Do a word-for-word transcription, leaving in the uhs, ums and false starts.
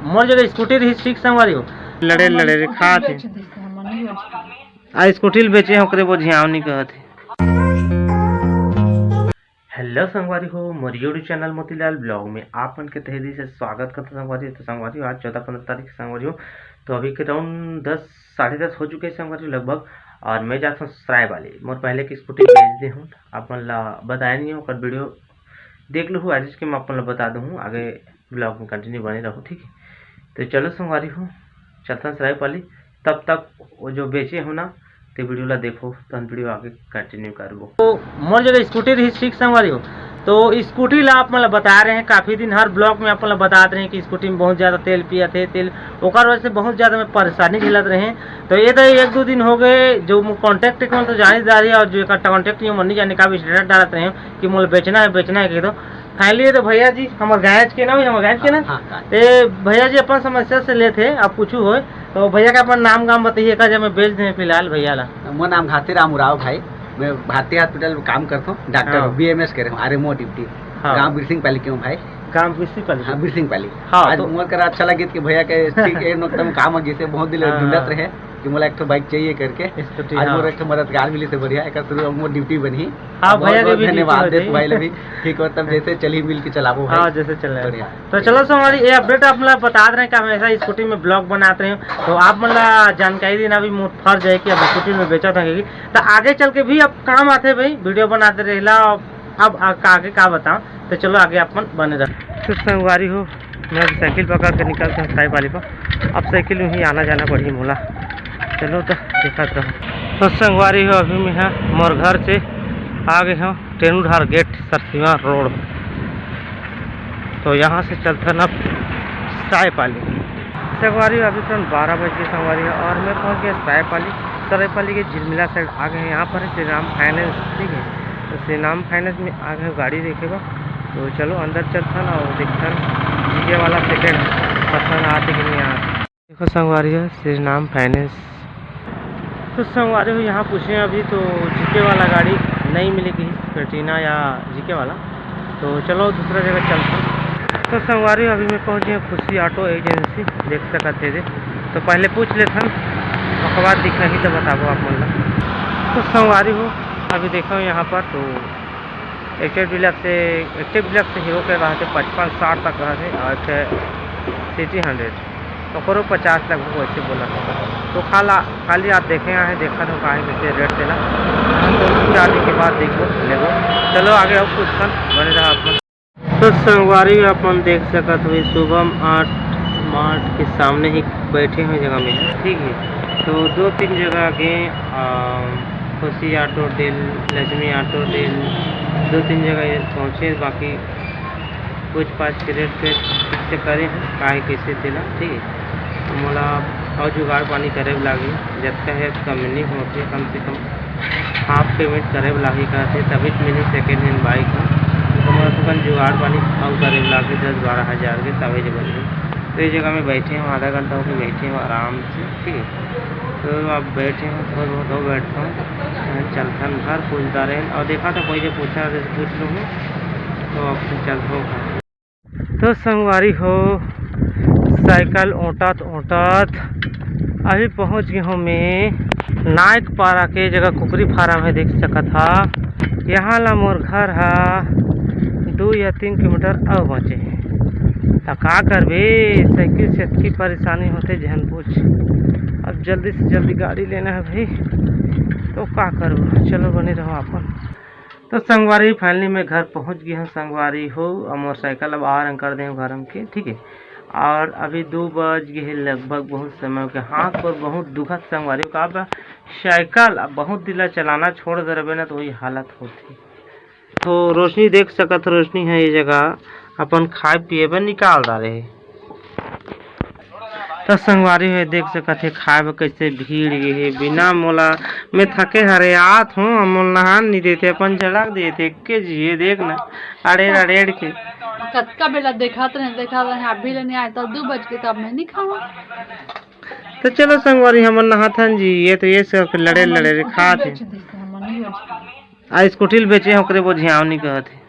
मोर जगह स्कूटी रही, ठीक संगवारी हो। लड़े लड़े रे खात हे। आ स्कूटी ल बेचे हे, ओकरे बोझियाव नहीं कहत हे। हेलो संगवारी हो, मोर YouTube चैनल मोतीलाल ब्लॉग में आप मन के तहे दिल से स्वागत करता संगवारी हो। तो संगवारी हो, आज चौदह पंद्रह तारीख संगवारी हो, तो अभी के राउंड दस, साढ़े दस हो चुके हैं संगवारी हो लगभग। और मैं जाता हूँ सराय वाली, मोर पहले की स्कूटी बेच दे हूँ, आप मन ला बताया नहीं हूँ, ओकर वीडियो देख लूँ आज के, मैं आप मन ला बता दूँ, आगे ब्लॉग में कंटिन्यू बने रहो, ठीक है। तो चलो संगवारी हो, चलता सराय वाली, तब तक वो जो बेचे हो ना, ते वीडियो ला देखो, तो हम वीडियो आगे कंटिन्यू करबो। तो मोर जगह स्कूटी रही, ठीक संगवारी हो। तो स्कूटी ला आप मन ला बता रहे हैं, काफ़ी दिन हर ब्लॉग में आप मन ला बतात रहे हैं कि स्कूटी में बहुत ज़्यादा तेल पिया थे, तेल, ओकर वजह से बहुत ज़्यादा मैं परेशानी झेलत रहे। तो ये तो एक दो दिन हो गए, जो कॉन्टैक्ट के तो जाने जा रही है, और जो कॉन्टैक्ट नहीं, मन नहीं जाने का भी स्टेटस डालत रहे हैं कि मोला बेचना है, बेचना है कह दो। फाइनली ये तो भैया जी, हमारे गैरेज के ना, हमारे गैरेज के ना, हाँ, हाँ। ए भैया जी अपन समस्या से लेते, आप कुछ हो तो भैया का अपन नाम गाम बताइए, का जब मैं बेच दें फिलहाल भैया ला। मोर नाम घासीराम उरांव भाई, मैं भारतीय हॉस्पिटल में काम करता हूँ, डॉक्टर हाँ। बीएमएस करे हूँ, आरएमओ ड्यूटी। हाँ। गांव बिरसिंग पाली के हूँ भाई। गांव बिरसिंग पाली। हाँ, बिरसिंग पाली। हाँ, आज तो मोर कर अच्छा लगे कि भैया के ठीक एक नोकता में काम आ गए, बहुत दिन हाँ। ढूंढत रहे कि मोला एक ठो बाइक चाहिए करके। स्कूटी, आज हाँ। मोर एक ठो मददगार मिली से बढ़िया, एक शुरू मोर ड्यूटी बनी। हाँ, बहुत भैया के बहुत भी ड्यूटी धन्यवाद हो देत जाई। भाई ला भी। ठीक हो, तब जैसे चली मिल के चलाबो भाई। हाँ, जैसे चल रहा है। बढ़िया। तो चलो संगवारी, ये अपडेट आप ला बतात रहे कि हमेशा स्कूटी में ब्लॉग बनात रहे हो, तो आप मन ला जानकारी देना भी मोर फर्ज है कि अब स्कूटी में बेचा था, क्योंकि तो आगे चल के भी अब काम आते भाई, वीडियो बनाते रहला। अब आ-, का-, आगे का बताओ, तो चलो आगे अपन बने रहो। तो संगवारी हो, मैं अभी साइकिल पकड़ के निकल के सराय वाली पर, अब साइकिल में ही आना जाना पड़ी मोला। चलो तो देखत रहो। तो संगवारी हो, अभी मैं हा मोर घर से आ गए हो टेनूधार गेट, सरसीवा रोड। तो यहाँ से चलथन अब सराय पाली। संगवारी हो, अभी तुरंत बारह बज गए संगवारी हो, और मैं पहुँच गया सराय पाली। सराय पाली के झिलमिला साइड आ गए हैं। यहाँ पर है श्री राम फाइनेंस, ठीक है, तो श्री राम फाइनेंस में आ गए गाड़ी देखे बा। तो चलो अंदर चलथन और देखथन जीके वाला सेकंड पसंद आते कि नहीं आते। देखो संगवारी हो, श्री राम फाइनेंस। तो संगवारी हो, यहाँ पूछे अभी तो जीके वाला गाड़ी नहीं मिलेगी, प्लेटिना या जीके वाला। तो चलो दूसरा जगह चलते हैं। तो संगवारी हो, अभी मैं पहुँच गया खुशी ऑटो एजेंसी, देख सकत हे दे। तो पहले पूछ लेथन, ओकर बाद दिखाही तो बताबो आप मन ला। तो संगवारी हो, अभी देखो यहाँ पर तो एक्टिव डीलक्स से, एक्टिव डीलक्स से हीरो के रहते पचपन साठ तक रहते, और एक सिटी हंड्रेड, ओकरो पचास लगभग वैसे बोला था। तो खाला, खाली आप देखे आए हैं, देखा था काहे कैसे रेट देला। तो दो चार दिन के बाद देखो, लेबो। चलो आगे और कुछ खन बने रहा अपन। तो संगवारी हो, अपन देख सकत हुए शुभम आर्ट मार्ट के सामने ही बैठे हुए जगह में है, ठीक है। तो दो तीन जगह गए, आ, खुशी auto deal, Lakshmi auto deal, दो तीन जगह ये पहुँचे, बाकी कुछ पाँच के रेट पे से करे हैं, काहे कैसे देला, ठीक है। तो मोला और जुगाड़ पानी करे लागही, जतका है कम नहीं होते, कम से कम हाफ पेमेंट करे लागही कहते, तभी तो मिली सेकेंड हैंड बाइक ह। तो मोला अपन जुगाड़ पानी और करे लागही दस बारह हज़ार के, तभी जे बनही। तो ये जगह में बैठे हूँ, आधा घंटा होके बैठे हूँ आराम से, ठीक है। तो अब बैठे हूँ, थोड़ा बहुत हो बैठता हूँ, चलथन घर पूछता रहे और देखा था कोई जो पूछा तो पूछ लूँ, तो अब चलता हूँ घर। तो संगवारी हो, साइकिल ओटत ओटत अभी पहुँच गए हूँ मैं नायक पारा के जगह कुकरी फार्म है, देख सकत हा। यहाँ ला मोर घर हा दो या तीन किलोमीटर अउ बचे हे। त का करबे, साइकिल से अतकी परेशानी होथे, झन पूछ। अब जल्दी से जल्दी गाड़ी लेना है भाई, तो का करबो, चलो बने रहो अपन। तो संगवारी, finally मैं घर पहुंच गया हूँ संगवारी हो, और मोटरसाइकिल अब आ रंग कर दे हूँ घर के, ठीक है। और अभी दो बज गए हैं लगभग, बहुत समय हो गया, हाथ पर बहुत दुखत संगवारी हो, का बा, साइकिल अब बहुत दिन ला चलाना छोड़ दे रहे ना, तो वही हालत होती। तो रोशनी देख सकत, रोशनी है ये जगह अपन खाए पिए बर निकाल डारे हे। त संगवारी हो देख सकत हे, खाए बर कैसे भीड़ गे हे। बिना मोला, मैं थके हरे आत हूँ, मोल नहान नहीं देते, अपन झड़क देते, के जी ये देख ना, अड़ेड़ अड़ेड़ के। कतका बेला देखात रहे, देखात रहे, अभी ले नहीं आए, तब दू बज के, तब मैं नहीं खाऊँ। तो चलो संगवारी, हमन नहाथन जी, ये तो ये सब लड़े लड़े खात हे। आ स्कूटी ल बेचे हे, ओकरे बोझियाव नहीं कहत हे।